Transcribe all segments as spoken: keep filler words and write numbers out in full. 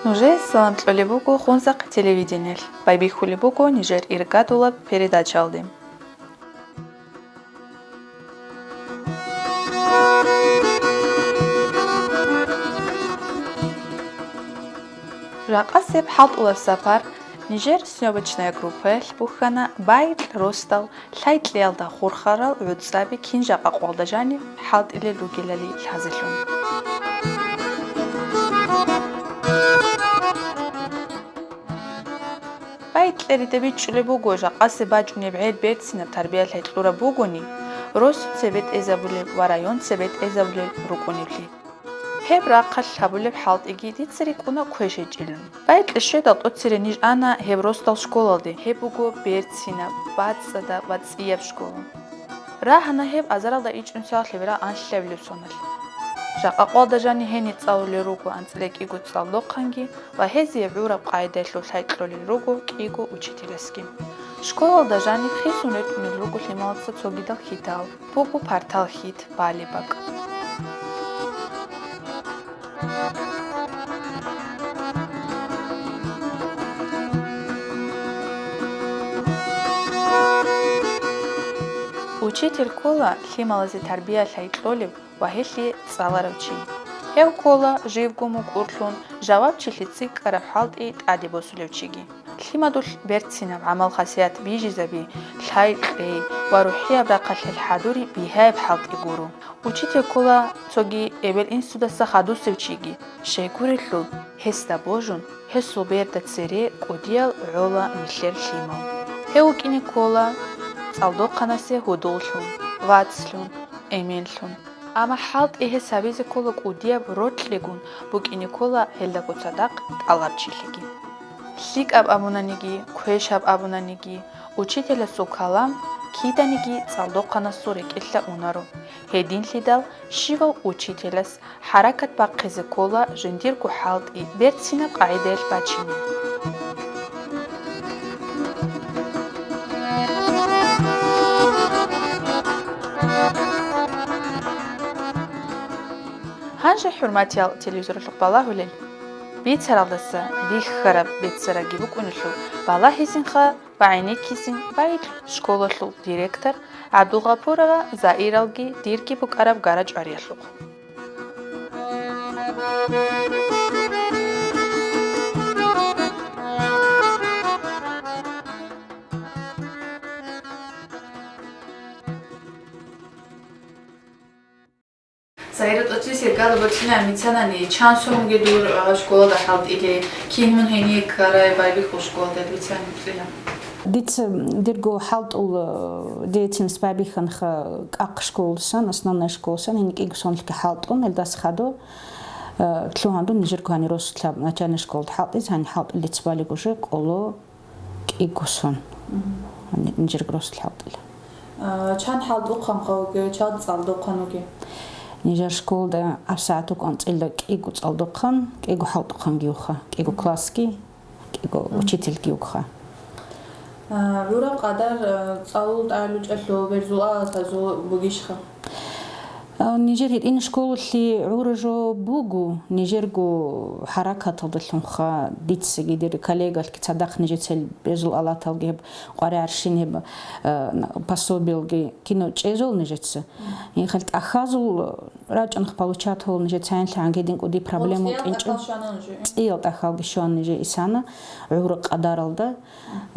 Нужее салам кьолеб буго Хунзахъ телевидениялъ, байбихьулеб буго нижер иргадулаб передачаялде. Жакъасеб хӀалтӀулаб сапар нижер съёмочная группаялъ бухьана байкьа росдал лъай кьеялда хурхарал гӀуцӀаби кин жакъа къоялда жаниб хӀалтӀулел ругелали лъазелъун. Байкьа кьерида бичӀчӀулеб буго, жакъасеб бачӀунеб гӀел берцинаб тарбия лъай кьураб бугони, росу цебетӀезабулеб ва район цебетӀезабулел рукӀунеблъи. Гьеб рахъалъ гьабулеб хӀалтӀиги дица рикӀкӀуна квеш гьечӀилан. Байкьа щведал тӀоцере ниж ана гьеб росдал школалде, гьеб буго берцинаб, бацӀцӀадаб ва цӀияб школа. Рагьана гьеб азаралда ичӀнусиялъе берал анлъабилеб соналъ. Жакъа къоялда жаниб гьениб цӀалулел руго анцӀила кӀиго цӀалдохъанги ва гьезие гӀураб къагӀидаялъул лъай кьолел руго кӀиго учителасги. Школалда жаниб хисун ретӀунел руго лъималаца цогидал хьитал, буго партал хьит, балеб бакӀ. Учитель ккола лъималазе тарбия лъай кьолев ва гьелъие цӀаларав чи. Гьев ккола живго мукӀурлъун жавабчилъи цӀикӀкӀараб хӀалтӀи тӀаде босулев чиги. Лъимадулъ берцинаб гӀамал-хасият бижизаби, лъай кьей ва рухӀияб рахъалъ гьел хӀадури бигьаяб хӀалтӀи гуро. Учитель ккола цоги эбел-инсудаса хадусев чиги, щайгурелъул гьесда божун, гьесул берда цере кӀудиял гӀола нилъер лъимал. Гьев вукӀине ккола цӀалдохъанасе гьудуллъун, вацлъун, эменлъун. Амма хӀалтӀи гьес гьабизе ккола кӀудияб рокьигун, букӀине ккола гьелдаго цадахъ тӀалабчилъиги. ЛъикӀаб абунаниги, квешаб абунаниги, учителасул калам киданиги цӀалдохъанасул рекӀелъа унаро, гьединлъидал щивав учителас хӀаракат бахъизе ккола жиндирго хӀалтӀи берцинаб къагӀидаялъ бачине. Гьанже, хӀурматиял телевизоралъухъ балагьулел, бицаралдаса бихьараб бицараги букӀунелъул балагьизинха ва гӀенеккизин байбихьа школалъул директор ГӀабдулгъапурова Заиралги дирги букӀараб гара-чӀвариялъухъ. Заира, тӀоцебесеб иргадал бокьилаан бицани, чан сон бугеб дур, а, школалда хӀалтӀилей, кин мун гьениб ккарай, байбихьул школалда, бицани бокьила. Дица дирго хӀалтӀул, э, деятельность байбихьанха кӀахъ школалдасан, основная школалдасан, гьениб кӀиго сонлъги хӀалтӀун, гьелдаса хадуб, э, лъугьандун нижерго гьаниб росулъаб начальная школалда хӀалтӀизе, гьаниб хӀалтӀулел цебалиго уже къоло кӀиго сон. Мгм. Гьаниб нижерго росулъ хӀалтӀила. А, чан хӀалтӀухъанха вугев, чан цӀалдохъан вугев? Нижер школалда гьабсагӀат вукӀун анцӀила кӀиго цӀалдохъан, кӀиго хӀалтӀухъанги вуха, кӀиго классги, кӀиго учительги вуха. А, гӀураб къадар, а, цӀалул тӀагӀлучӀалъул берзул алатазул бугищха? А, нижер гьитӀин школалъе гӀура жо буго, нижерго хӀаракаталдалъунха, дицаги дир коллегалъги цадахъ нижецал берзул алаталги гьеб къваригӀел гӀаршин гьеб, а, пособиялги кино чӀезул нижеца. Мгм. Ихал тӀахьазул рачӀунха получатал нижецайин лъагӀан гьедин кӀуди проблема вукӀинчӀо. ЦӀиял тӀахьал щвана нуж? ЦӀиял тӀахьалги щван нижер исана гӀура къадаралда.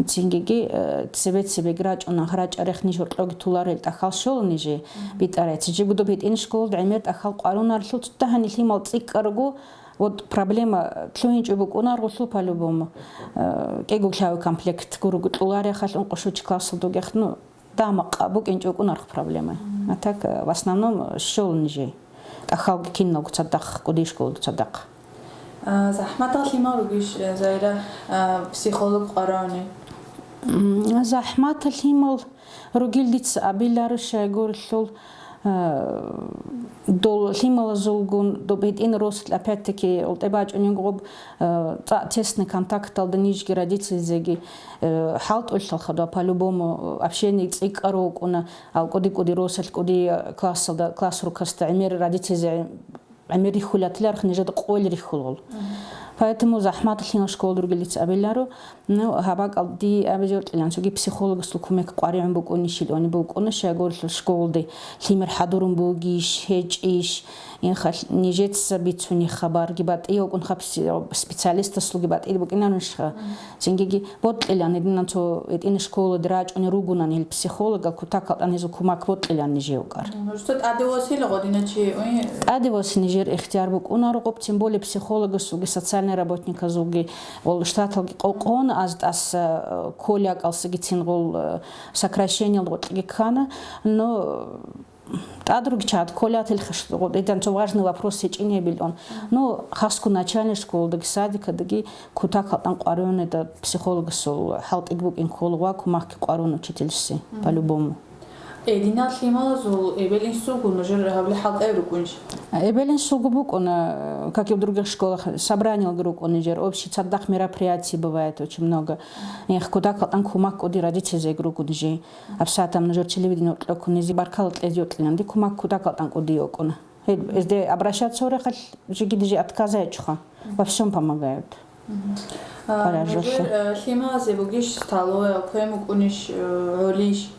Цингиги, э, цебе-цебеги рачӀуна, рачӀарех ниж гьоркьоги туларел тӀахьал щола нижи битӀарай. Цинги гудоб гьитӀин школалда гӀемер тӀахьал къварунарлъул цо дагьани лъимал цӀикӀкӀарго, вот проблема лъугьинчӀо букӀунаргъулъул по-любому. Э, кӀиго лъави комплект гурого кьуларехалъ ункъошучи классалда вугехъ, ну, дагьа-макъа букӀинчӀо букӀунаргъ проблема. А так, э, в основном, э, щола нижи. ТӀахьалги киналго цадахъ, кӀудиял школалда цадахъ. А, захӀматал лъимал ругищ, э, Заира, а, психолог къваригӀуни? М, захӀматал лъимал ругил дица абиларо, щайгурелъул, а, дол лъималазулгун доб гьитӀин росулъ, опять-таки, гьолтӀе бачӀунин гъоб, а, цӀакъ тесный контакталда нижги родительзеги, э, хӀалтӀулъалха дова по-любому, общение цӀикӀкӀарав вукӀуна, ал кӀуди-кӀуди росулъ, кӀуди классалда, класс рукасда гӀемер родительзе гӀемер рихьулатиларх нижеда къойил рихьулгъул. Мгм. Поэтому захӀмат лъимал школалда ругел дица абиларо, ну, гьаб бакӀалде абизе бокьилаан, цоги психологасул кумек къваригӀун букӀунищ, ил они букӀуна, щайгурелъул школалде лъимер хӀадурун бугищ, гьечӀищ, инха нижеца бицунеб хабарги батӀи букӀунха, пси-, специалистасулги батӀи букӀинарищха. Цинги бокьилаан, гьединан цо гьитӀинаб школалде рачӀунел ругонани гьел психологал, кутакалда гьезул кумак бокьилаан нижее вукӀар. Нужеца тӀаде восила гъодиначи, ой? ТӀаде восизе нижер ихтияр букӀунаро гъоб, тем более психологасулги, социальный работниказулги гъол штаталги къо-, къона, аз тӀаса, э, кколеб бакӀалдасагицин гъол, э, сокращениялда гъоркьги ккана, но тӀад ругичӀого кколеб батилха, гъо-, гьединан цо важный вопрос гьечӀин гьеб ил он. Ну, хасго начальный школадаги, садикалдаги кутакалда къваригӀунеб психологасул хӀалтӀиги букӀин ккола ва кумакги къваригӀуна учительасе, по-любому. Гьединал лъималазул эбел-инсулгун нужер гьабулеб хӀалтӀай рукӀунищ? Эбел-инсулгун букӀуна, как и в других школах, собраниялги рукӀуна нижер, общий цадахъ мероприятие бывает очень много. Эх, кутакалда кумак кӀуди родительзеги руго нижее. ГьабсагӀат нужер телевидение кьоккун гьезие баркала кьезе бокьилаан, дие кумак кутакалда кӀуди букӀуна. Гьеб, гьезде обращаться гьавурехъалъ, жеги дие отказа гьечӀоха. Во всём помогают. Мгм. А, Баражалъе. Нужер, э, лъималазе бугищ столовая, квен букӀунищ, э, гӀолищ,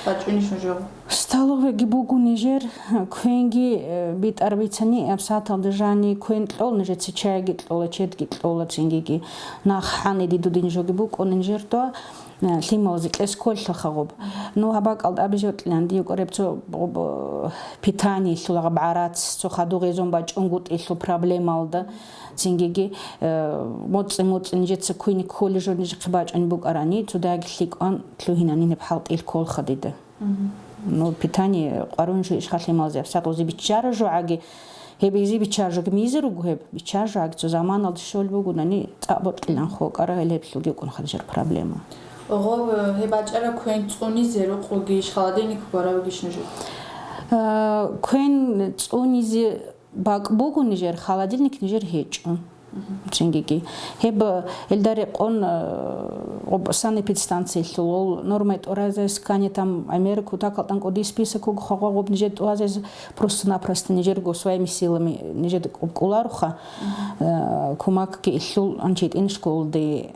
бачӀунищ нужер? Столоваяги буго нижер, квенги, э, битӀараб бицани, гьабсагӀаталда жани квен кьола нижеца, чайги кьола, чедги кьола, цингиги нахъ хӀани дидудин жоги букӀуна нижер то. Э, лъималазе кьес кколелъулха гъоб. Ну, гьаб бакӀалда абизе бокьилаан дие гуреб цо гъоб, э, питаниялъул гьаб гӀарац, цо хадув гъезун бачӀунгутӀилъул проблемалда, цингиги, э, моцӀи-моцӀи нижеца квен кколеб жо нижехъе бачӀунеб букӀарани, цо дагьаб лъикӀан лъугьинанин гьеб хӀалтӀи кколха дида. Мгм. Ну, питание къваригӀун жо ишха лъималазе, гьабсагӀат гъозе биччараб жогӀаги, гьеб гьезие биччараб жоги мизе руго гьеб, биччараб жогӀаги цо заманалда щолеб бугонани, цӀакъ бокьилаан хутӀараб гьел гьеб лъугьи букӀунха нижер проблема. Гъоб, э, гьеб бачӀараб квен цӀунизе рукъ бугищ, холодильник ккараб бугищ нужер? Э, квен цӀунизе бакӀ буго нижер, холодильник нижер гьечӀо. Мгм. Цингиги. Гьеб, э, гьелда рекъон, э, гъоб санэпидстанциялъул гъол нормаялъ тӀуразе скани там гӀемер кутакалда кӀуди список буго хагъа гъоб нижер тӀуазе, просто-напросто нижерго своими силами нижер кӀуб кӀолароха, Мгм. э, кумакги илъул анчи гьитӀин школалде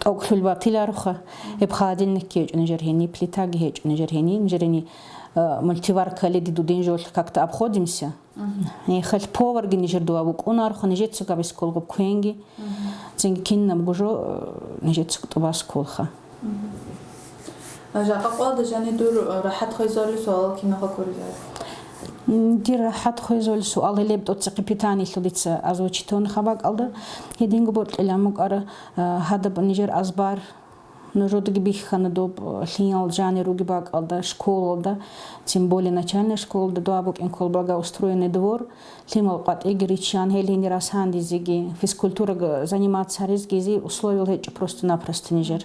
тӀокӀлъулеб батилароха, гьеб холодильникги гьечӀо нижер гьениб, плитаги гьечӀо нижер гьениб, нижер гьениб, э, мультиваркали дидудин жолъ как-то обходимся. Мгм. Э, хал поварги нижер дова букӀунароха, нижецаго гьабизе ккола гъоб квенги. Мгм. Цинги кинабго жо, э, нижецаго тӀубазе кколха. Мгм. А жакъа къоялда жани дур, э, рахӀат хвезарулел суалал киналха ккуризаро? М, дир рахӀат хвезарулел суал гьелеб тӀоцехъе питаниялъул дица озвучить гьавун гьаб бакӀалда. Гьединго бокьилаан букӀара, э, гьадаб нижер азбар, нужедаги бихьана доб, э, лъимал жанир ругеб бакӀалда, школалда, тем более начальная школалда дова букӀин ккола благоустроенный двор, лъимал къватӀиреги риччан, гьел гьенир асандизеги, физкультураго заниматься гьаризеги, гьезие условиял гьечӀо просто-напросто нижер.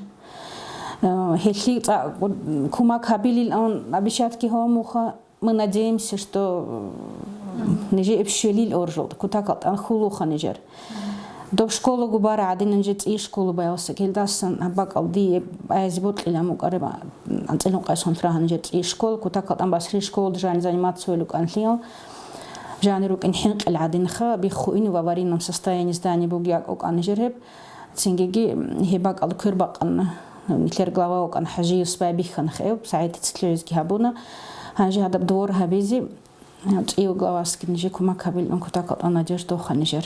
Э, гьелъие цӀакъ кумак гьабилилан обещатьги гьабун буго, мы надеемся, что, э, нижее щвелил оржалда, кутакалда хьулуха нижер. Доб школаго бара гӀадин, нижер цӀи школа баялса, гьелдасан гьаб бакӀалде дие базе бокьилаан букӀараб, анцӀила ункъайсун рагьа нижер цӀи школа, кутакалда Басри школалда жани заниматься гьавулел рукӀанлъиял, жани рукӀин хӀинкъил гӀадинха, биххуин в аварийном состоянии здание бугеб бакӀ букӀана нижер гьеб. Цингиги гьеб бакӀалда квербакъана, нилъер глава вукӀана ХӀажиевс, байбихьана хӀев, СагӀидица лъугӀизеги гьабуна. Гьанже гьадаб двор гьабизе, цӀийо главасги нижее кумак гьабилан кутакалда надежда тоха нижер.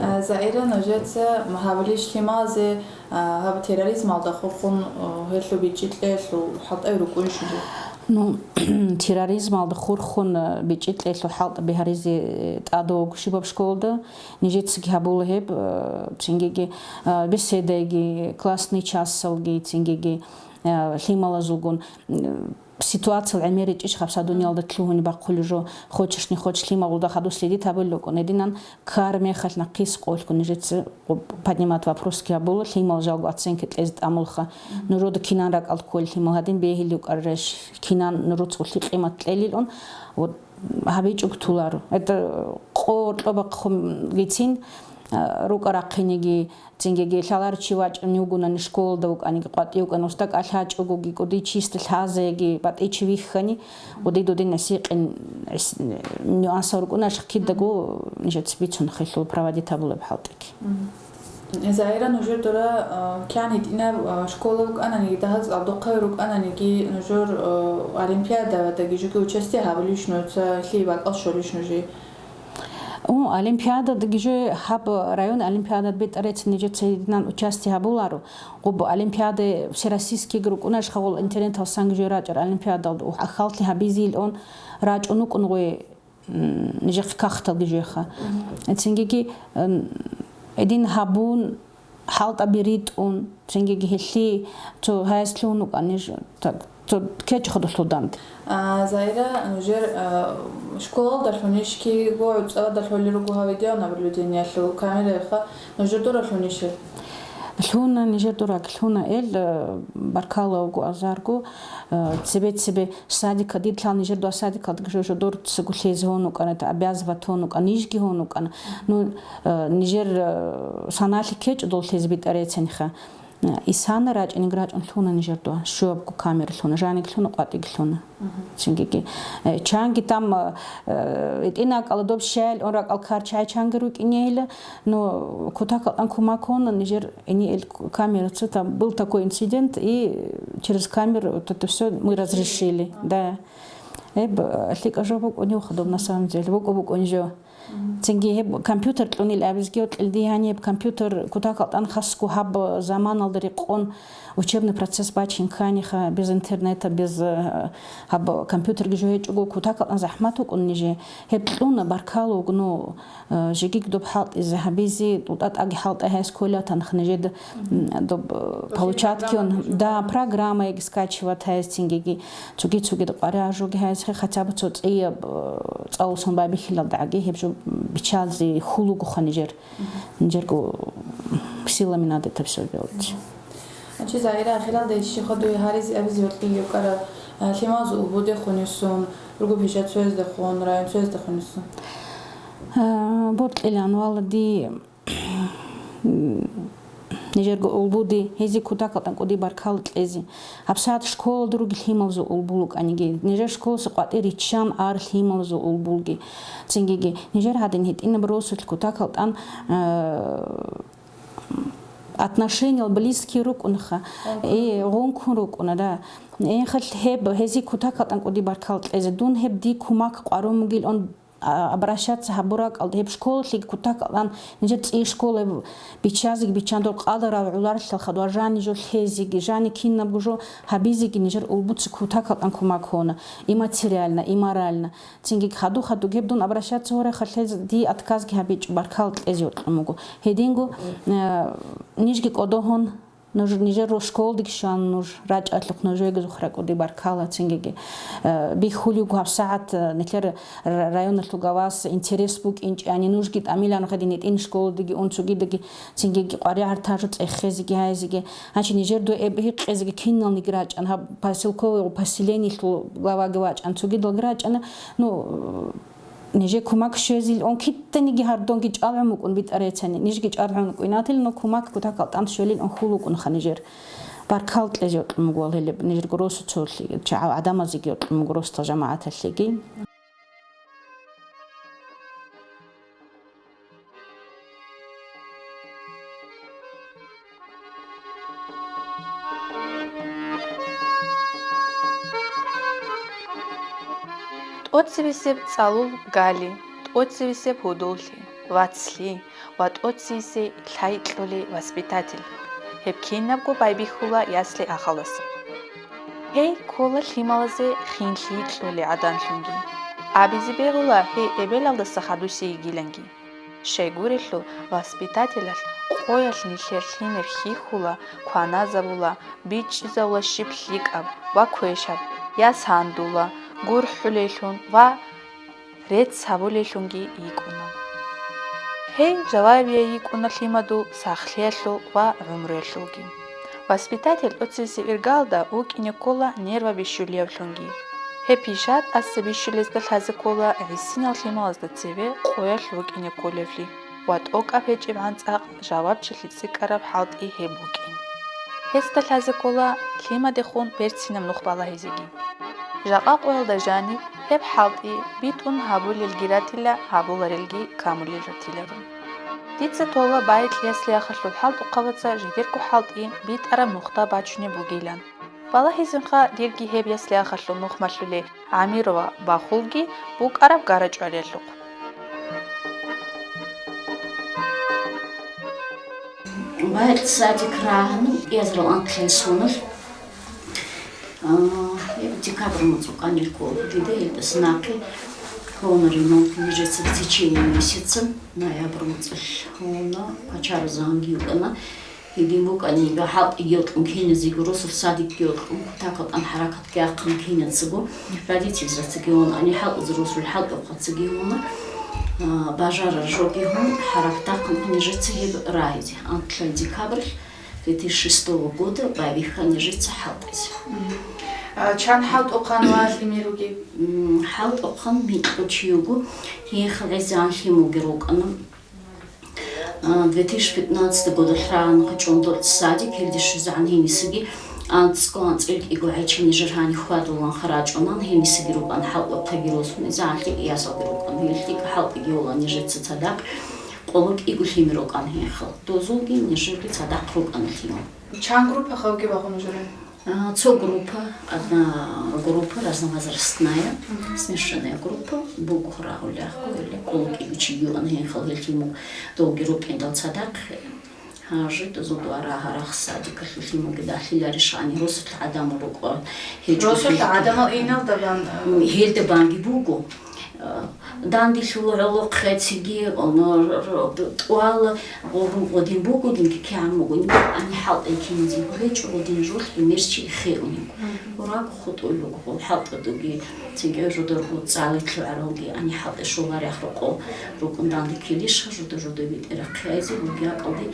А, Заира, нужеца гьабулищ лъималазе, а, гьаб терроризмалда хурхун, а, гьелъул бичӀчӀи кьеялъул хӀалтӀай рукӀунищ нужер? Ну, терроризмалда хурхун, а, бичӀчӀи кьеялъул хӀалтӀаби гьаризе тӀадаб буго щибаб школалда. Нижецаги гьабула гьеб, э, цингиги, э, беседайги, классный часалги, цингиги, э, лъималазулгун, э, ситуациял гӀемер гьечӀищ гьабсагӀат дуниялда лъугьунеб бахъулеб жо, хочешь не хочешь, лъималгун дагьаб следить гьабулел рукӀун. Гьединан ккараб мехалъ нахъисеб къоялъго нижеца поднимать вопросги гьабула, лъимал жалго оценка кьезе тӀамулха. Нужеда кинан ракӀалде кколел лъимал гьадин бегьулел рукӀарищ, кинан нужецаго лъикӀ-къимат кьелилан. Вот, гьабичӀого толаро. Это къо-, къо-, бахъун гицин, а, рукӀа-рахъинеги, цингиги лъалар чи вачӀани вугонани, школалда вукӀаниги, къватӀив вукӀани, уста кӀалъачӀогоги, кӀуди чисда лъазеги, батӀи чи вихьани, кӀуди-дуди гӀисикъин, гӀис-, нюансал рукӀунаш кидаго нижеца бицун хилъул проводить гьабулеб хӀалтӀиги. Мгм. Заира, нужер дора, а, кигӀан гьитӀинаб, а, школа букӀананиги, дагьаз цӀалдохъе рукӀананиги, нужер, а, олимпиададаги жоги участие гьабулищ нужеца, лъие бакӀал щолищ нужее? О, олимпиададаги жо гьаб район олимпиадад бетӀерецин нижеца гьединан участие гьабуларо. Гъуб олимпиада всероссийскиги рукӀунаш хавал интернетал санги жо рачӀар олимпиадалда, ух, ахаллъи гьабизил он рачӀун вукӀун гъой, м, нижехъе кагъталги жойха. Мгм. Цингиги, м, гьедин гьабун, хӀалтӀаби ритӀун, цингиги гьелъи цо гьаяс лъугьун вукӀанищ, так, цо кечӀ ходулъул данде. А, Заира, нужер, а, школалдалъунищ киго гӀуцӀаладалъули руго гьав видеонаблюдениялъул камерайха, нужер дуралъунищ гьел? Лъуна, нижер дураг лъуна эл, а, баркала вуго азарго, а, цебе-цебе садика, дидлъал нижер дуа садикалда жо-, жо дорцаго лъезе гьун вукӀана, та обязывать гьун вукӀана, нижги гьун вукӀана. Ну, э, нижер, э, саналъи кечӀо дол лъезе битӀарецинха. Э, исана рачӀиниг рачӀун лъуна нижер дуа, щуабго камера лъуна, жаниг лъуна, къватӀиг лъуна. Мгм. Цингиги, э, чанги там, э, э, итӀина акӀала доб щаял он ракӀал кар чай чанги рукӀинейила, но кутакал тӀан кумак гьуна нижер гьениб ил камераца, там был такой инцидент, и через камеру вот это всё мы разрешили, да. Гьеб, э, лъикӀа жо букӀунев хадуб, на самом деле, букӀу букӀун жо. Мгм. Цинги гьеб компьютер кьунил абизги гьоркьил дигьани гьеб компьютер кутакал тӀан хасго гьаб заманалда рекъон учебный процесс бачин кканиха, без интернета, без, э, гьаб компьютерги жо гьечӀого кутакал тӀан захӀмат вукӀун нижее. Гьеб кьуна, баркала вуго, ну, Э, жеги доб хӀалтӀизе гьабизе, тӀутӀа тӀаги хӀалтӀай гьайс кколатанха нижеда, м, доб, э, получаткион, да, программаги скачивать гьайс цингиги, цоги-цоги къваригӀаржуги гьайс, хе, хотя бы цо цӀияб, э, цӀалусан байбихьилалдагӀаги гьеб жо, м, биччазе хьул вугоха нижер. Нижерго силами надо это всё делать. Значит, Заира, ахиралда иш щихъа дуе гьаризе абизе бокьилев ккараб, э, лъималазул улбудехун юсун, руго пижат цояздехун, район цояздехун юсун? Э, бокьилан вала ди, нижерго улбуди, гьезие кутакал тӀан кӀуди баркал кьезе. ГьабсагӀат школалда руги лъималазул улбул вукӀаниги, нижер школасе къватӀир риччан ар лъималазул улбулги. Цингиги, нижер гьадин гьитӀинаб росулъ кутакал тӀан, э, отношениял близкий рукӀунха, э, гъункун рукӀуна, да. Э, хал гьеб, гьезие кутакал тӀан кӀуди баркал кьезе. Дун гьеб ди кумак къварун бугил он а, обращаться гьабуракалда, гьеб школалъеги кутакалан нижер цӀи школа биччазеги биччан дор къадарал гӀоларилъал хадур, жани жо лъезеги, жани кинабго жо гьабизеги нижер улбуца кутакалан кумак гьуна, и материально, и морально. Цинги хаду-хаду гьеб дун обращаться гьорехъа лъез ди отказги гьабичӀо, баркал кьезе йокьун буго. Гьединго, э, нижги кӀодо гьун, Нуж, нижер ру-, школдеги щван нуж рачӀалъухъ нужеги зухра кӀуди баркала, цингиги, э, бихьулев гьабсагӀат, э, нилъер ра-, районалъул гавас интерес букӀинчӀани, нужги тӀамилан гьадин гьитӀин школдеги ун цогидаги, цингиги къваригӀар тажу цӀехезеги гьайзеги. Гьанчи нижер дуе эб-, гьикъезеги киналниги рачӀан, гьаб поселковый поселениялъул главаги вачӀан, цогидалги рачӀана. Ну, Нижер кумак щвезил он киданиги гьардонги чӀалгӀун вукӀун битӀарецани, нижги чӀалгӀун вукӀинатил, но кумак кутакал тӀан щвелил он хьул вукӀунха нижер. Баркал кьезе йокьун буго вал гьелеб нижерго росу цолъи, чагӀав гӀадамазеги йокьун буго росдал жамагӀаталъеги. ТӀоцебесеб цӀалул гали, тӀоцебесеб гьудуллъи, вацлъи ва тӀоцебесеб лъай кьоли воспитатель. Гьеб кинабго байбихьула ясли ахалас. Гьей ккола лъималазе хинлъи кьоли гӀаданлъунги. Абизе бегьула гьей эбелалдаса хадусе йигиланги. Щайгурелъул, воспитателалъ къоялъ нилъер лъимер хьихьула, кваназабула, бичӀчӀизавула щиб лъикӀаб ва квешаб, яс гьандула, гурхӀулеллъун ва рецц гьабулеллъунги йикӀуна. Гьей жавабияй йикӀуна лъимадул сахлъиялъул ва гӀумруялъулги. Воспитатель тӀоцебесеб иргалда вукӀине ккола нерва бищулиявлъунги. Гьеб пижат тӀаса бищулезда лъазе ккола гӀисинал лъималазда цеве къоялъ вукӀине кколевлъи. ва тӀокӀаб гьечӀебгӀан цӀакъ жавабчилъи цӀикӀкӀараб хӀалтӀи гьеб букӀин. Гьесда лъазе ккола лъимадехун берцинаб нух балагьизеги. Жакъа къоялда жаниб гьеб хӀалтӀи битӀун гьабулелги ратила, гьабуларелги камулел ратиларун. Дица тола байилъ яслиахъалъул хӀалтӀухъабаца жидерго хӀалтӀи битӀараб нухда бачунеб бугилан. Балагьизинха дирги гьеб яслиахъалъул нухмалъулей ГӀамирова Бахулги букӀараб гара-чӀвариялъухъ. Байилъ садик рагьана кӀиазарал анкьлъай соналъ, а, декабрь муцӀукъанилъго дида гьелдаса нахъе гьуна ремонт, нижеца в течение месяца, ноябрь муцӀалъ гьуна, пачара занги йукӀана. Гьедин букӀаниги, хӀалтӀиги йокьун киназего, росулъ садикги йокьун, кутакал тӀан хӀаракатги ахъун кинацаго, родительзацаги гьуна, ани хӀалтӀизе росулъ хӀалтӀухъацаги гьуна, а, бажарар жоги гьун, хӀаракат ахъун нижеца гьеб рагьизе. Анкьлъай декабрь две тысячи шестого года байбихьа нижеца хӀалтӀизе. Мгм. А, чан хӀалтӀухъан ва лъимер ругеб? М, хӀалтӀухъан микьго чи вуго, гьенихъа гӀезегӀан лъималги рукӀана. А, две тысячи пятнадцатого года рагьана къачӀун дол садик, гьелде щвезегӀан гьениса анцӀго анцӀила кӀиго гӀайчи нижер гьаниб хьвадуланха рачӀунан, гьенисаги рукӀана хӀалтӀухъаги росун, гӀезегӀан лъикӀ ясалги рукӀана, гьел лъикӀ хӀалтӀиги гьола нижеца цадахъ, къоло кӀиго лъимер рукӀана гьенихъал. Дозулги нижерги цадахъ рукӀана лъимал. Чан группа хавги багъун журе? А, цо группа, одна группа разновозрастная, мгм, смешанная группа, буго рагьулехъо, или кӀоло кӀиго чи юан гьенихъал гьел лъимал долги рукӀиндал цадахъ, гьажи дозул дуа рагьарахъ садикалъул лъималги далъиларищ гьаниб росулъ гӀадамал рукӀун гьечӀо. Росулъ гьелги гӀадамал иналда бан, а, м, гьелда банги буго. Э, данделъул гӀолохъе цинги, оно, р-, р-, тӀуала гъо-, гъодин бугодинги, кигӀан бугодинги, ани хӀалтӀай киназего гьечӀо, гъодин жолъ гӀемерчи эхеунего. Мгм. Гьураб хутӀулел руго, хӀалтӀадуги, цинги жодорго цӀалитлъугӀаралги, ани хӀалтӀай шоларехъ рокъо рукӀун данде килищха, жодо-жодой бетӀерахъе айзе, гьуги акӀалде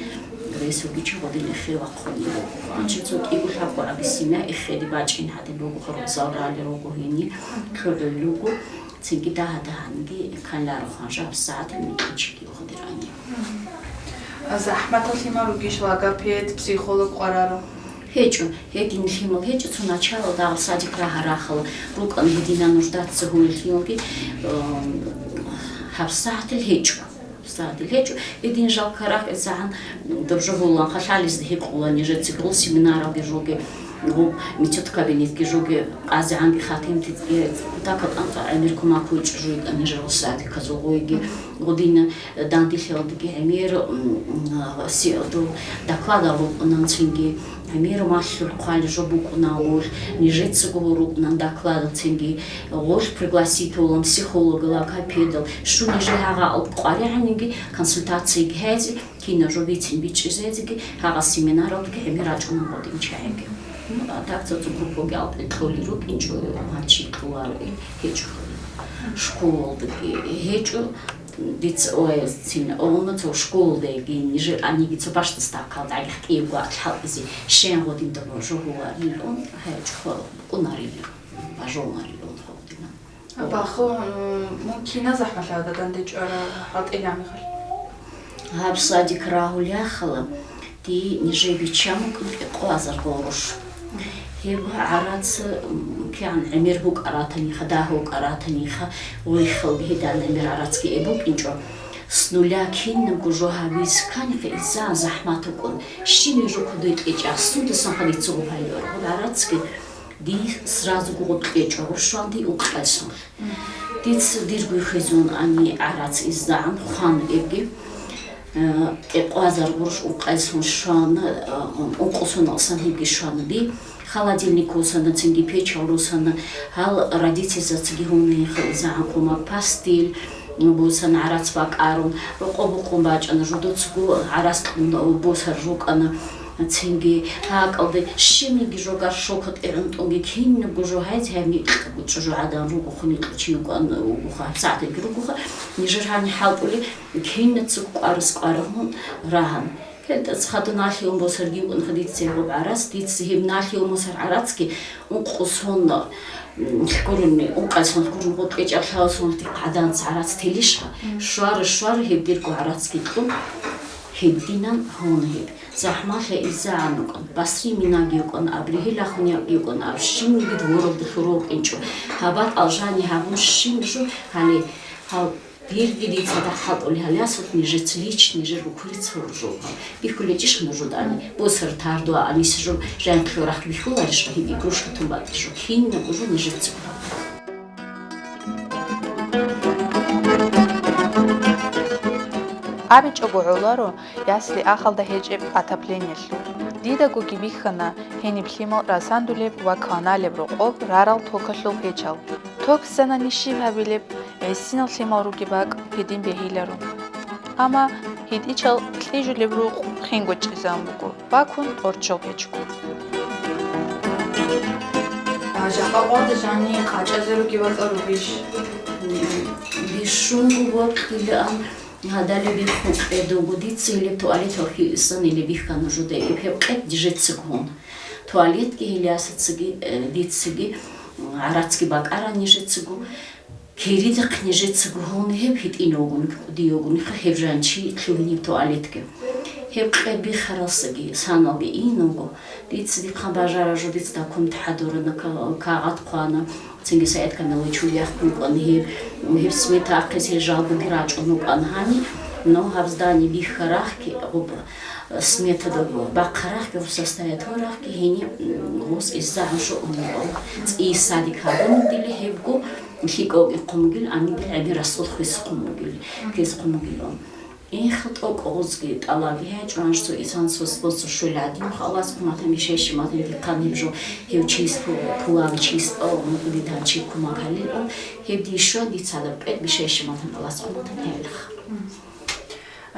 ресурги чи гъодин эхе вахъуни руго. Анчи цо кӀиго лъабго гӀаби сина эхеде бачӀин гьадин руго, хӀурмзал рали руго гьени, кьодой руго. Цинги дагьа-дагьанги кканларо ханжа гьабсагӀат микьичиги гьудирани. ЗахӀматал лъимал ругищ логопед, психолог къвараро? ГьечӀо, гьедин лъимал гьечӀо, цо началалда гьаб садик рагьа-рахъала рукӀана гьедина нуждаться гьулел лъималги, э, гьабсагӀатил гьечӀо. ГьабсагӀатил гьечӀо, гьедин жалкарахъ гӀезегӀан доб жо гьуланха лъалезда гьикъула нижеца гьул семинаралги жоги. Гъуб мецад кабинетги жоги, къазигӀанги хатимтицӀги, кутакал тӀанцӀа гӀемер кумак гьечӀо жуйкӀа нижер гъусаби казулгъуйги, гъудина данделъиялдеги гӀемер, м, м, си-, ду-, докладал рукӀунан цинги, гӀемер малъул хъвали жо букӀунан гъулъ, нижецаго рукӀунан докладал цинги, гъулъ пригласить гьулан психолог, логопедал, щун нижер гьагъа къваригӀанинги консультацияги гьезе, Кинаб жо бицин бичӀчӀизезеги, гьагъа семинаралдаги гӀемер рачӀунан гъодин чагӀиги. Ну, а так цо-цо группаги алкӀи кьолел рукӀинчӀо, гьанчи кьоларо, гьечӀо. Школалдаги гьечӀо, дица, ой, цин, овна цо школалдаги, нижер аниги цо башта ставкалда гӀагихъ кӀиябго ахӀалъизе, щен гъодин дабо жо гьуарилун, гьечӀо, букӀунарилун, бажунарилун гъодина. Абахъу, м, мун кина захӀмалъа гьададандечӀвара хӀалтӀила мехалъ? Гьаб садик рагьулехъала, дие нижее биччан букӀун кӀикъоазар гъоруш. Гьеб гӀарац, м, кигӀан гӀемер букӀаратаниха, дагь букӀаратаниха, виххалги гьедан гӀемер гӀарацги эбукӀинчӀо. С нуля кинабго жо гьабиз кканихъе изан захӀмат букӀун, щиб жо кодой кьечӀа, сундасан хадицаго пайда гьаб гӀарацги. Дие сразу гугъу кьечӀо, гъурщванди укъайсун. Дица дирго хизун ани гӀарац иззагӀан хъван эбги, э, кӀикъоазар гъурущ укъайсун щвана, э, ункъусун алсан гьебги щвана ди. Холодильник русана, цинги печал русана, гьал родительзацаги гьунихъа иззагӀан кумак, пастиль, бусана гӀарац бакӀарун, рокъо букъун бачӀана, жудуцаго гӀарац кьун бусар рукӀана. Цинги гьакӀалде щибниги жо горшокалде гӀунтӀунги кинабго жо гьайзе гьаб никьго чӀужугӀадан ругоха, никьго чи йукӀан вугоха, гьабсагӀатги ругоха, нижер гьаниб хӀалтӀулел кинацаго кӀварас кӀварагьун рагьана. Гьелдаса хадуналъе ун босарги йукӀанха дица гьеб гӀарац, дица гьеб налъе ун босар гӀарацги ункъусун Гурони, ункъайсан гурони гъоркье чӀаклъаласан гьадинца гӀарац телищха, щвара-щвара гьеб дирго гӀарацги кьун, гьединан гьун гьеб. ЗахӀмалъа иззагӀан рукӀан, Басри минаги йукӀан, аб ригьил ахунякги йукӀан, аб щибниги дворалда лъура вукӀинчӀо. Гьабат алжани гьабун щиб жо, гьале гьал Дирги дица дагь хӀалтӀулел гьалъул нижеца личный нижер буккулел цо жо. БихьулечӀищ нуж дани? Бусар тардуа анис жо, жанкьлъи рахъ бихьуларищ, гьеб игрушка тун батӀи жо? Кинабго жо нижеца гуро. АбичӀого гӀоларо ясли ахалда гьечӀеб отоплениялъул. Дидагоги бихьана гьениб лъимал расандулеб ва кваналеб рокъоб рарал токалъул печал. Ток санани щиб гьабилеб, гӀисинал лъимал ругеб бакӀ гьедин бегьиларо. Амма гьитӀичал кьижулеб рукъ хинго чӀезан буго, бакун тӀорччол печго. А, жакъа къвалда жанни къачӀазе ругеб бакӀ ругищ? Бищунго бокьилаан гьадалеб биххун кьедого, дица гьелеб туалеталъе исан гьелеб бихьана жуда, гьеб кьед нижецаго гьун. Туалетги гьелиясацаги, э, дицаги, м, гӀарацги бакӀаран нижецаго. Киридихъ нижецаго гьуни гьеб гьитӀин вугони, кӀуди вугони, гьеб жанчи лъугьинеб туалетги. Гьеб кье бихаралсаги, саналги ин вуго. Дица дихъан бажара жо, дица документ хӀадурана, ка-, кагъат хъвана, цинги Саид Камилович вугехъ вукӀана гьеб, гьеб смета ахъизе жалгоги рачӀун вукӀана гьани, но гьаб здание бихьарахъги, гъуб сметада бахъарахъги, гъуб состоять гьарахъги гьени, м, гъос иззагӀан шо унебал. ЦӀи садик гьабун дили гьебго, лъикӀавги хъумгил, амидил гӀемер расул хвес хъумгил, хвес хъумгил. Эх, тӀокӀ гъозги тӀалаби гьечӀо, анжцо исан сос босо щвел гӀадин, халас хъуматан бишайщи матан дихъан гьеб жо, гьев чис пу-, пулаг чис пӀал, мукъуди дан чи кумак гьалил ун, гьеб дишо дицадаб кӀвед бишайщи матан халас хъуматан гьелха.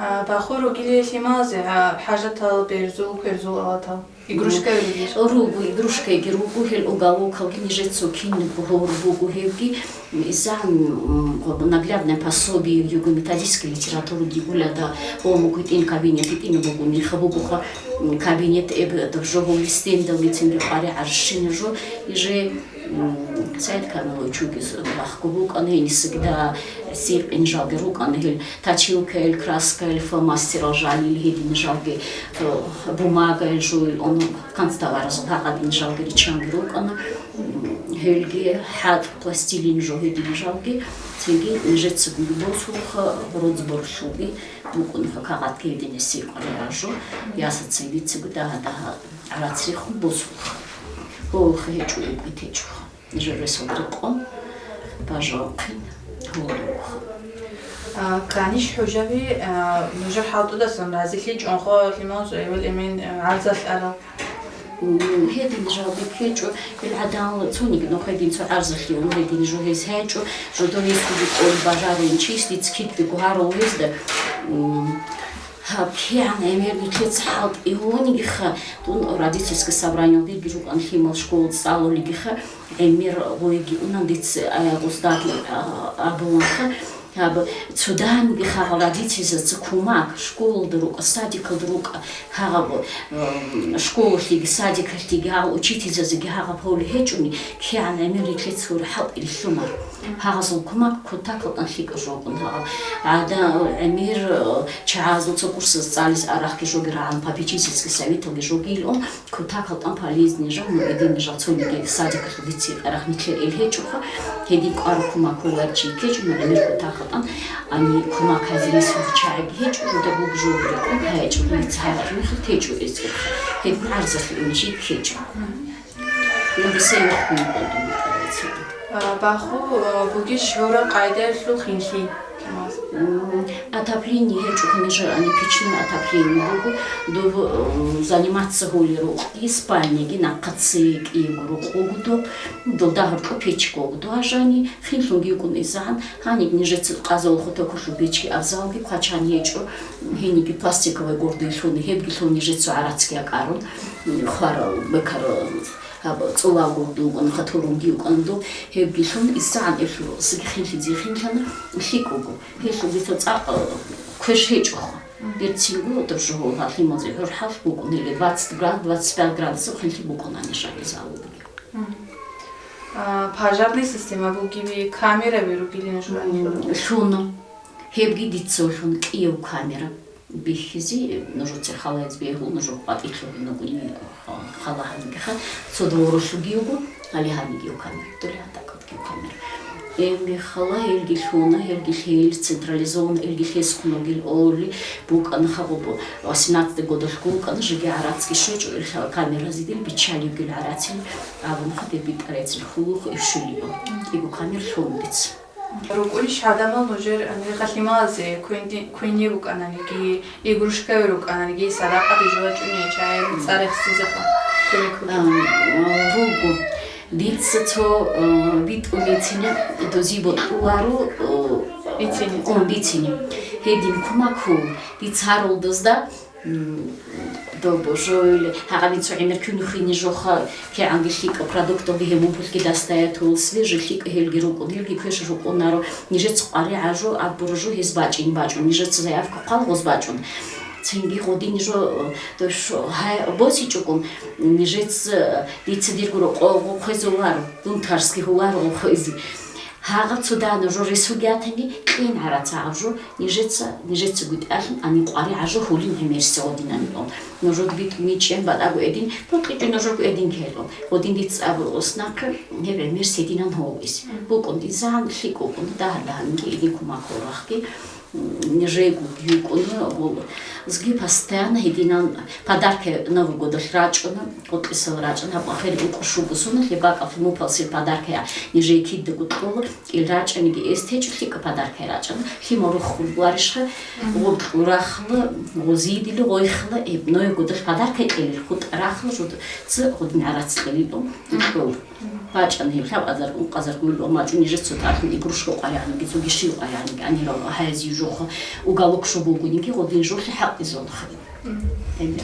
А, бахур ругили лъималазе, а, хӀажатал, берзул, кверзул алатал. Игрушкаби ругищ? Руго, игрушкаги руго, гьел уголокалги нижецо кинабго гьору буго гьебги. Изан, м, наглядное пособие, юго-методическая литература дигула да, гьому гьитӀин кабинет гьитӀина буго, меха бугоха, м, кабинет эб, доб жо гьоли стендалги цинги къваригӀарщина жо, иже, м, Саид Камилович вугез вахго букӀана, гьенисаги да сикъин жалги рукӀана гьел. Точилкаялъ, краскаялъ, фломастерал жанил гьедин жалги, э, бумагаялъ жуй, он канцтоваразул гьагъадин жалги риччанги рукӀана, м, гьелги хӀатӀ, пластилин жо гьедин жалги, цинги нижецаго босулха, розборлъуги букӀунха, кагъатги гьедин эсир къваригӀаржо, ясацайги цинги дагьа-дагьа гӀарац рехун босулха. Гьолха гьечӀо, эбги течӀоха. Журесул рекъон бажавухъин гьорухъ. А, Каниш хӀужаби, а, нужер хӀалтӀудасан разилъичӀонха лъимал эвел эмен, а, гӀарзалъ арал? М, гьедин жаваб ккечӀо, ил гӀадан цониги нухедин цо гӀарзалъе ун гьедин жо гьез гьечӀо, жодоресго букӀун бажарун чис диц китӀби гугьарав гьезда. М, Гьаб кигӀан гӀемер нилъеца хӀалтӀи гьунигиха, дун родительский собраниялдеги рукӀан лъимал школа цӀалулигиха, гӀемер гъойги унан дица, а, гъуздагьлъи, а, абуланха. Гьаб цо даниги хагъал родительзаца кумак, школалда рукӀа, садикалда рукӀа, гьагъаб, м, школалъеги, садикалъеги, гьагъал учительзазеги гьагъаб гьоли гьечӀони, кигӀан гӀемер нилъеца гьури хӀалтӀи рилълъуна. Гьагъазул кумак кутакалдан лъикӀаб жо букӀун гьагъаб. ГӀадан гӀемер, э, чагӀазул цо курсаз цӀализ арахъги жоги рагӀан, попечительский советалги жоги илъун, кутакалдан полезный жо, ну, эдин жо цониги садикалъул дица арахъ нилъер ил гьечӀоха, гьедин кӀвар кумак гьувар чи ккечӀо, ну, гӀемер кутакалдан, ани кумак гьазилис гьур чагӀиги гьечӀо, жуда буг жо рекъон гьечӀо, дица гьаракь мехалъ течӀо эцӀгьурха, гьедин гӀарзалъе уничи ккечӀо. Ил дица юхъ мукъадум. А, баху, а, бугищ гьораб къайдаялъул хинлъи? М, отопление гьечӀо, конечно, ани печное отопление буго. Дов, м, заниматься гьолел рукъги, спальниги, нахъа цее кӀиего рукъ буго доб. Дол дагьаб рукъ печь буго дов гьажани, хинлъунги йукӀун изан, гьаниб нижеца къазалъухъ токолъул печги абзалги квачан гьечӀо, гьениги пластиковый гурдилъун, гьебгилъун нижеца гӀарацги акӀарун, хварал, бекарал. Гьаб цӀулавго дугун хатурун дивкъан ду, гьебгилъун исагӀан эблъу сиги хинлъи дихинлъана лъикӀ буго. Гьелъул дица цӀакъ, э, квеш гьечӀоха. Берцинго дуржугьу гьалъимазе гӀурхӀалъ букӀун, или двадцать град-, двадцать пять градусов хинлъи букӀуна нижаги залуги. А, пожарный система бугеби, камераби ругели нуж М, гьаниб? Лъуна. Гьебги дица лъун кӀияб камера бихьизе, нужеца халаялъ бегьул, нужер къватӀилъ гьуинагуни хала гьанигиха, цо дворалъуги його, гьале гьанигияв камера, дуле гьатӀа кӀудгияв камера. Эм, биххала гьелги лъуна, гьелги лъел, централизованно, гьелги лъесхъун ругел олли, букӀана хагъуб, восемнадцатый годалъ букӀана, жеги гӀарацги щвечӀо, ил камеразе дил биччалевгил гӀарацил, абунаха дир битӀарайцин хьулухъ ишулио. КӀиго камер лъун дица. РукӀунищ гӀадамал нужер, гьанирха лъималазе квенди-, квенни букӀананиги, игрушкаби рукӀананиги, садакъаде жо вачӀуней чагӀи цӀар рехсизеха кумек бугеб? Ам, а, руго. Дица цо, а, битӀун бицине, дози бокьуларо, а, Бицине. О, бицине. Гьедин кумак гьур. Дица гьарулдазда М, добо, жо, гьагъабин цо гӀемер кунухине жоха, кигӀанги лъикӀаб продукталги гьев мун пулъги дастаятул, свежий лъикӀ гьелги рукӀун, гьелги квеш рукӀунаро, нижеца къваригӀа жо, абура жо гьез бачӀин бачӀун, нижеца заявка хъвал гъоз бачӀун. Цинги гъодин жо, э, то шо, гьай, босичӀого, нижеца, э, дица дирго рокъо гъо хвезуларо, дун тарски гьуларо гъо хвезе. Гьагъаб цо дагьаб жо ресуги ятани, кьин гӀарац гьагъаб жо, нижеца, нижеца гутӀалъун ани къваригӀа жо гьулин гӀемерси гъодинанилан. Нужер битӀун бичӀчӀен батӀаго эдин, бокьичӀо нужерго эдин ккелун. Гъодин дица абу ос нахъе, гьеб гӀемерси гьединан гьов ис. БукӀун дизан, лъикӀ букӀун, дагьа-дагьанги эдин кумак гьорахъги. М, жегу букӀуна, гьезги постоянно гьединан подаркай Новый годалъ рачӀуна, гъутӀисал рачӀана, гьаб ахир укӀу шугу суна, лъебакӀалъ мупалсил подаркай нижее кидаго кьола, ил рачӀаниги эс течӀо, лъикӀа подаркай рачӀана, лъимал руххун варишха, гъоб кьурахла, гъозидили гъойхла, эб Новый годалъ подаркай кьелил, хутӀа рахла, жуд ци гъудин гӀарац кьелил, кьол. БачӀана гьеб лъабазаргун, къазаргун, ва мачӀун нижеца цо тӀалъун игрушка къваригӀаниги, цо гишин къваригӀаниги, гьанирал гьаяз жо жохъа, уголок жо бугониги, гъодин жолъи хӀакъизабун хадуб. Гьанир.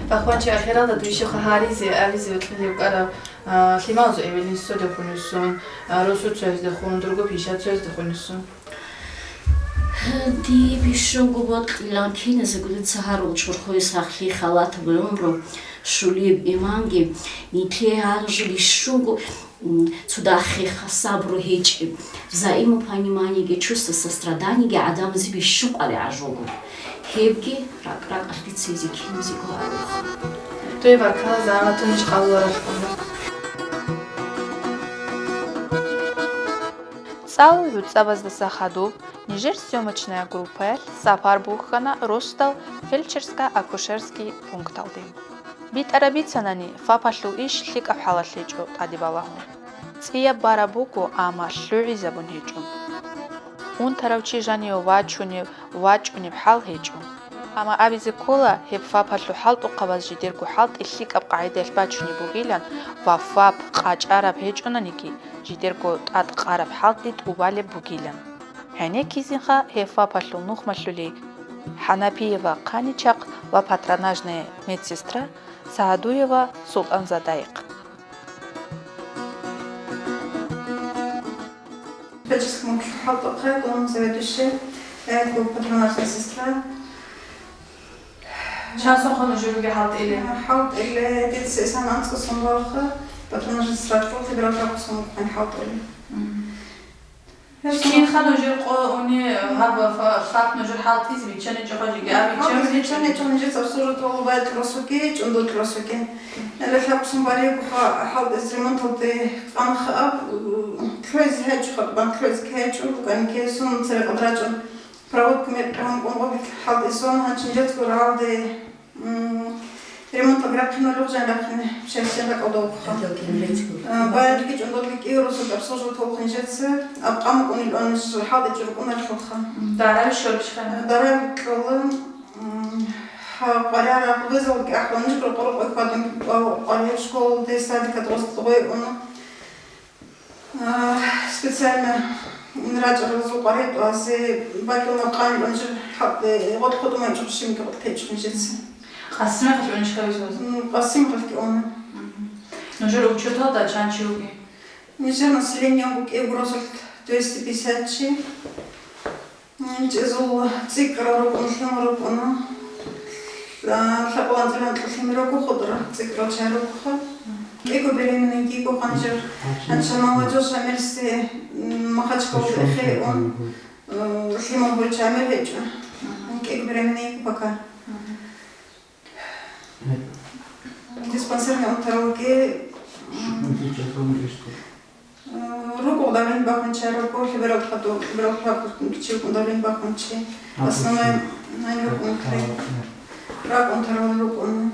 Пахванчи, ахиралда дуе щибха гьаризе, абизе векьилев вукӀараб, а, лъималазул эвелин цояздехун вуссун, а, росу цояздехун, дурго пиша цояздехун вуссун. Дие бищунго бокьилан киназего дица гьарул чорхое сахлъи, халатаб гӀумру, щулияб иманги, нилъее гьанже бищунго, м, цо дагьеха сабру гьечӀеб, взаимопониманиеги, чувство состраданиеги гӀадамазе бищун къваригӀа жого. Гьебги ракӀ-ракӀалъ дица гьезие киназего гьаруха. Дуе баркала, загьматун иш къалуларалъухъ. ЦӀалул гӀуцӀабаздаса хадуб нижер съёмочная группаялъ сапар бухьана росдал фельдшерско-акушерский пункталде. БитӀараб бицанани, ФАПалъул иш лъикӀаб хӀалалъ гьечӀо тӀаде балагьун. ЦӀияб бараб буго, амма лъугӀизабун гьечӀо. Унтарав чи жанив вачунев, вачӀунеб хӀал гьечӀо. Амма абизе ккола, гьеб ФАПалъул хӀалтӀухъабаз жидерго хӀалтӀи лъикӀаб къагӀидаялъ бачунеб бугилан ва ФАП къачӀараб гьечӀонаниги, жидерго тӀадкъараб хӀалтӀи тӀубалеб бугилан. ГӀенеккизеха гьеб ФАПалъул нухмалъули ХӀанапиева Хъаничахъ ва патронажная медсестра Сагьадуева СултӀанзадаихъ. Фельдшерском хӀалтӀухъе дун заведующий, я как бы патронажная сестра. Чан сохъун нужер ругел хӀалтӀилел? ХӀалтӀилел дица исана анцӀго сон балха, патронажная сестра, тӀибрал рахъ сон букӀин хӀалтӀулел. Мгм. Кинха нужер къо уни гьаб ФАП нужер хӀалтӀизе биччаничӀо жеги, а ХӀалтӀизе биччаничӀо, нижеца обслуживать вала байт росуги, чӀундул росуги. Яла лъабцун баригу хӀалтӀизе ремонталде къанха аб, лъугӀизе гьечӀо, хатӀ бан лъугӀизе гьечӀо, букӀанги сун церекъад рачӀун проводка мекъигьун кӀун гъоби хӀалтӀизе сон, гьанчи нижецаго ралде. М, ремонт рахъиналъухъ жан рахъине, шайччан ракӀалда вухъа. Э, баялги чӀундулги кӀиго росулъ обслуживать вухъ нижеца, аб къамукъунел ва ниж хӀалтӀичӀо рукӀунарлъухъа. Дараби щолищха? Э, дараби кьола, м, гьа, къваригӀараб вызовги ахӀун, ниж къуркъурукъой хьвадун, къваригӀел школалде, садикалде гъоз гъой уна. А, специально рачӀаралзул къваригӀел тӀуазе бакӀилна къанлъун жир хӀалтӀе гъоркь хутӀун вачӀухъ, щибниги гъоркь течӀун жеца. Къасимахъе унищха визе ваз? М, Къасимахъе уна. Мгм. Нужер учеталда чан чи вугев? Нижер население вукӀине гуросулъ двести пятьдесят чи. М, чӀезул цӀикӀкӀарал рукӀун, лъимал рукӀуна. А, лъабкъоялда анцӀила анкьа лъимер руго, хутӀарал цӀикӀкӀарал чагӀи ругоха. КӀиго беременный йиго гъанжер, гьанже молодёжь гӀемерисеб, м, Махачкалалда эхе ун, э, лъимал гьоркьоб гӀемер гьечӀо. КӀиго беременный йиго пока. Диспансерный унтаралги, м, э, рукӀун давление бахун чагӀи руго, либерал хадур, либерал хадур чи рукӀун давление бахун чи. Основной нани рукӀун кай. РакӀ унтарал рукӀун.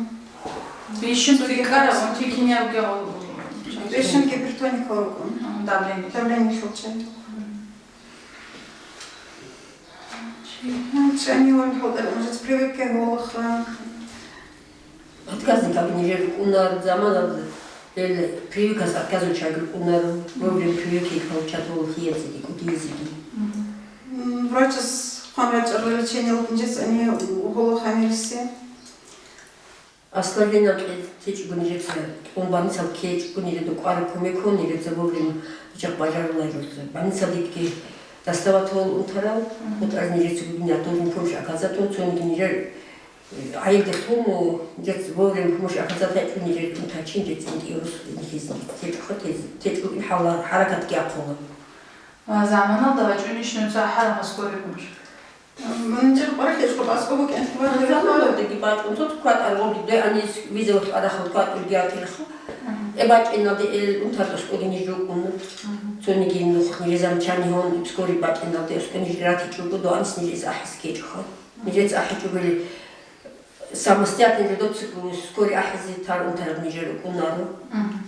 Бищун цоги ккараб, унти кинабги гъо-, Бищун гипертоникал рукӀун. Давление. Давление лъул чагӀи. Чи, ну, чи они вон хӀалтӀарал, может, прививка гьолаха. Отказникал нижер рукӀунар, заманаб гьел прививкас отказывающий рукӀунар, вовремя прививки получать гьолахиецаги кӀудиязеги. М, врачас хъван рачӀарал лечениялда нижеца они гьолаха гӀемерисе. Аслан гьенав кье-, течӀого нижеца тӀун больницалде ккечӀого, нижеда кӀвараб кумек гьун, нижеца вовремя жакъ бажаруларо. Больницалдеги доставать гьол унтарал, мгм, хутӀаз нижеца гугине должен помощь оказать гьун, цониги нижер, э, гӀайилде лъун, нижеца вовремя помощь оказать гьечӀо, нижер унтачин, нижеца инкӀиярус нижеца течӀоха, тез-, течӀо ин хӀала-, хӀаракатги ахъула. А заманалда вачӀунищ нуца ахӀараб скорый помощь? Гьанже къварилъе жо басго букӀин. Заманалдаги бачӀун, цо кватӀар гъоги дой анис виза вахъ арахал кватӀурги атилха. Мгм. Э бачӀиналде эл унтарда аскӀоги ниж рукӀун. Мгм. Цониги нух нижер замчани гьун, скорый бачӀиналде аскӀоги ниж ратичӀого, до анис нижеца ахӀизе ккечӀоха. Нижеца ахӀичӀоголи самостоятельно жо доцаго скорый ахӀизе тар унтараб нижер рукӀунаро. Мгм.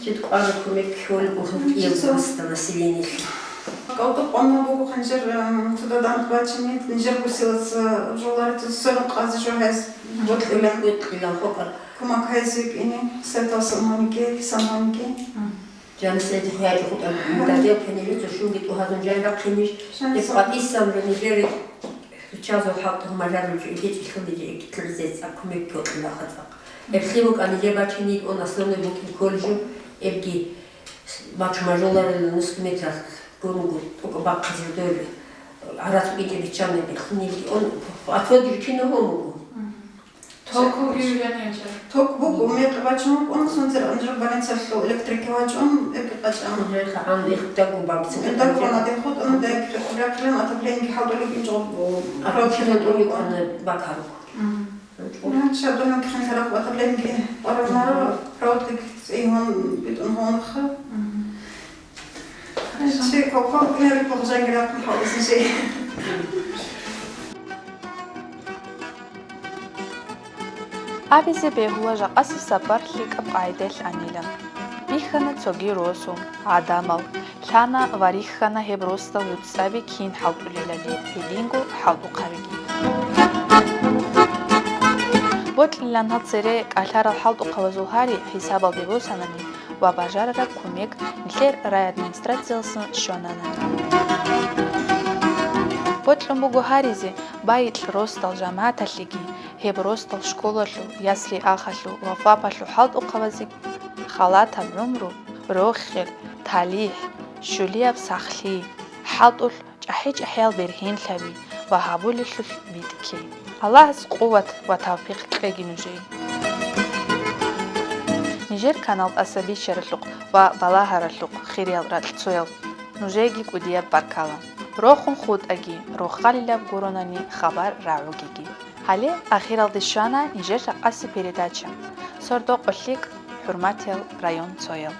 Жид кӀвараб кумек кколеб буго кӀиябго гьасда населениелъе. КӀалдукъ къванна буго гьанжер, м, цо дандбачине, нижер гусилаца жоларите сверун къазе жо гьез бокьилан. Бокьилан хокъар. Кумак гьайзе кӀине, сайтал саманике, саманике. Жан сайди хӀяжи хутӀа дадел кенелицо шунги тӀугьазун жан рахъинищ. Жан Эс сам. КъватӀисан нижер Чазул хӀалтӀу мажарулчӀу гьечӀелъул нижеги кьуризецӀа кумек кколъила хацӀахъ. Эблъи букӀа нижер бачине ун основной букӀин колледжу, эбги бачу мажоларел нусх метр гуруго тӀокӀ бахъазил дойру. Гьарацу гьечӀеб биччан эблъи нилги ун отводги киного муго. Ток вугев, яни гьечӀеб? Ток буго, мекъи бачун вукӀун, сунцер анжир больницалъул электрикги вачӀун, эбги къачӀан. Гьелха гьан ихтаго бакӀ цӀикӀкӀун. Дагвана дехутӀун, даг рахълъан отоплениеги хӀалтӀулеб инжгъу. Отопление тӀуникъана бакару. Мгм. Гьанча дунан кхин тараб отоплениеги къварагнаро, проводкаги цӀигьун битӀун гьунха. Мгм. Чи кокон кунери похжангирахъун хавлисин чи. Абизе бегьула жакъасеб сапар лъикӀаб къагӀидаялъ анилан. Бихьана цоги росу, гӀадамал, лъана ва рихьана гьеб росдал нуцӀаби кин хӀалтӀулелали, гьединго хӀалтӀухъабиги. Бокьилан гьал цере кӀалъарал хӀалтӀухъабазул гьари хӀисабалде босанани, ва бажарараб кумек нилъер райадминистрациялъун щванана. Бокьун буго гьаризе байикь росдал жамагӀаталъеги, гьеб росдал школалъул, ясли-ахалъул ва фапалъул хӀалтӀухъабазеги халатаб гӀумру, рохел, талихӀ, щулияб сахлъи, хӀалтӀулъ чӀахӀи-чӀахӀиял бергьенлъаби ва гьабулелъулъ битӀкей. Аллагьас къуват ва тавфикъ кьеги нужее. Нижер канал тӀаса биччаралъухъ ва балагьаралъухъ, хириял ракьцоял, нужееги кӀудияб баркала. Рохун хутӀаги, рохалилаб гуронани хабар рагӀугеги. Гьале ахиралде щвана нижер жакъасеб передача. Сордо къулъикъ, хӀурматиял районцоял.